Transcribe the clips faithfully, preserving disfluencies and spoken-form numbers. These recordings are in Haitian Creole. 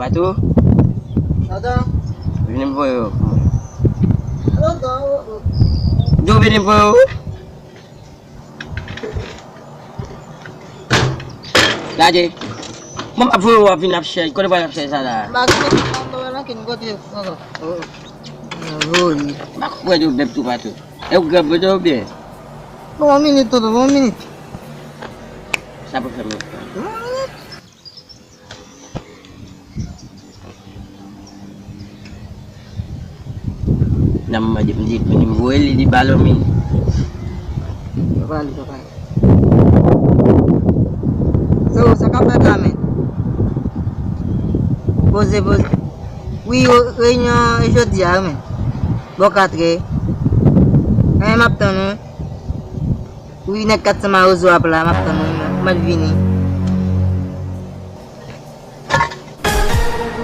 Ato? Ato? Vini m voye yo pou mwen. Ato, oh, oh. Yo vini m voye yo. Gade. Mwen m ap voye w ap vin ap chèch. Kote w pral ap chèch sa la? M pa konnen, m pa wè nan ken kote ankò. Oh, oh. Voye. M pa konprann yo bèb toupatou. E ou grèv mwen oubyen? Bon, yon minit, tonton, bon, yon minit. Sa pou fè mwen. Yon minit. Nan mwen di, m di, m di, m voye li, li ba l yon minit. Papa li, papa li. So, sa k ap fèt la, men? Poze, poze. Wi, o, reyinyon e jodi a, men. Bò katrè. Men m ap tann ou. Wi, nèg kat san mawozo ap la, m ap tann ou, m ap vini.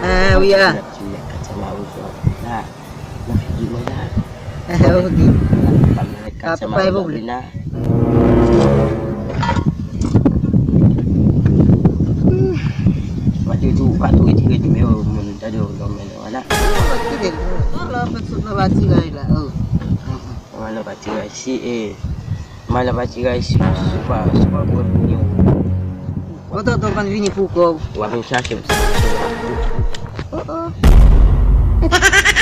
Ah, wi, ah. Nèg kat san mawozo ap la. Nan figi mwen la. Ah, ok. Ah, pa gen pwoblèm. Pa tou, tou, pa tou retire nimewo moun, tande w nan men nou, wala. Ou pa kite l. Ala, fèk sot nan batiraj la. Oh. Mwen nan batiraj, si, eh, mwen nan batiraj, si, si pa, si pa pou nimewo. Bon, tonton, konn vini pou kò w. W ap vin chache m. Oh, oh.